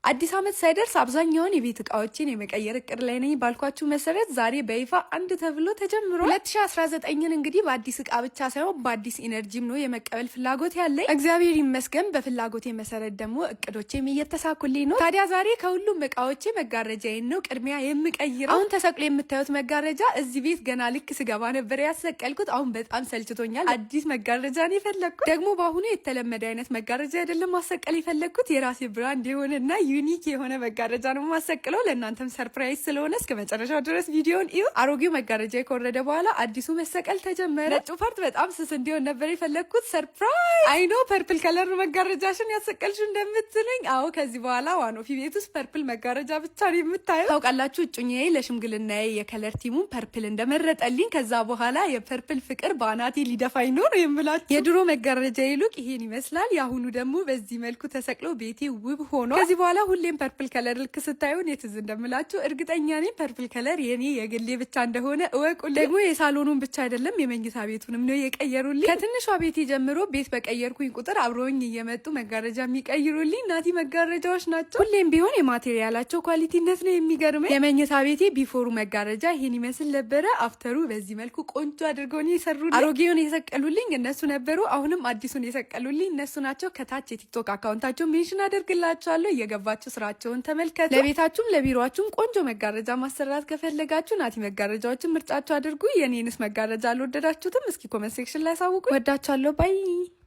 አዲስ ዓመት ሳይደርስ አብዛኛውን የቤት እቃዎችን የመቀየር እቅድ ላይ ነኝ ባልኳችሁ መሰረት ዛሬ በይፋ አንድ ተብሎ ተጀምሯል። 2019ን እንግዲህ በአዲስ እቃ ብቻ ሳይሆን በአዲስ energy ም ነው የመቀበል ፍላጎት ያለኝ። እግዚአብሔር ይመስገን በፍላጎቴ መሰረት ደግሞ እቅዶቼም እየተሳኩልኝ ነው። ታዲያ ዛሬ ከሁሉም እቃዎቼ መጋረጃዬን ነው ቅድሚያ የምቀይረው። አሁን ተሰቅሎ የምታዩት መጋረጃ እዚህ ቤት ገና ልክ ስገባ ነበር ያሰቀልኩት። አሁን በጣም ሰልችቶኛል። አዲስ መጋረጃ ነው የፈለግኩት። ደግሞ በአሁኑ የተለመደ አይነት መጋረጃ አይደለም ማሰቀል የፈለግኩት፣ የራሴ brand የሆነና unique የሆነ መጋረጃ ነው ማሰቅለው። ለእናንተም surprise ስለሆነ እስከ መጨረሻው ድረስ ቪዲዮን እዩ። አሮጌው መጋረጃ ከወረደ በኋላ አዲሱ መሰቀል ተጀመረ። ነጩ part በጣም ስስ እንዲሆን ነበር የፈለግኩት። Surprise! I know purple color መጋረጃሽን ያሰቀልሽ እንደምትሉኝ፣ አዎ፣ ከዚህ በኋላ ዋኖፊ ቤት ውስጥ purple መጋረጃ ብቻ ነው የምታየው። ታውቃላችሁ እጩኛዬ ለሽምግልናዬ የ color theme ኡን purple እንደመረጠልኝ ከዛ በኋላ የ purple ፍቅር በአናቴ ሊደፋኝ ነው ነው የምላችሁ። የድሮ መጋረጃ look ይሄን ይመስላል። የአሁኑ ደግሞ በዚህ መልኩ ተሰቅሎ ቤቴ ውብ ሆኖ ከዚህ በኋላ ሁሌም purple color ልክ ስታዩ እኔ ትዝ እንደምላችሁ እርግጠኛ ነኝ። Purple color የኔ የግሌ ብቻ እንደሆነ እወቁልኝ። ደግሞ የሳሎኑን ብቻ አይደለም፣ የመኝታ ቤቱንም ነው የቀየሩልኝ። ከትንሿ ቤቴ ጀምሮ ቤት በቀየርኩኝ ቁጥር አብረውኝ እየመጡ መጋረጃ የሚቀይሩልኝ ናቲ መጋረጃዎች ናቸው። ሁሌም ቢሆን የ material ኣቸው quality ነት ነው የሚገርመኝ። የመኝታ ቤቴ before ኡ መጋረጃ ይሄን ይመስል ነበረ። After ኡ በዚህ መልኩ ቆንጆ አድርገው ነው የሰሩልኝ። አሮጌውን የሰቀሉልኝ እነሱ ነበሩ። አሁንም አዲሱን የሰቀሉልኝ እነሱ ናቸው። ከታች የቲክቶክ account ኣቸውን mention አደርግላችኋለሁ። እየገባችሁ ስራቸውን ተመልከቱ። ለቤታችሁም ለቢሮአችሁም ቆንጆ መጋረጃ ማሰራት ከፈለጋችሁ ናቲ መጋረጃዎችን ምርጫችሁ አድርጉ። የኔንስ መጋረጃ አልወደዳችሁትም? እስኪ comment section ላይ አሳውቁ። ወዳችኋለሁ። Bye.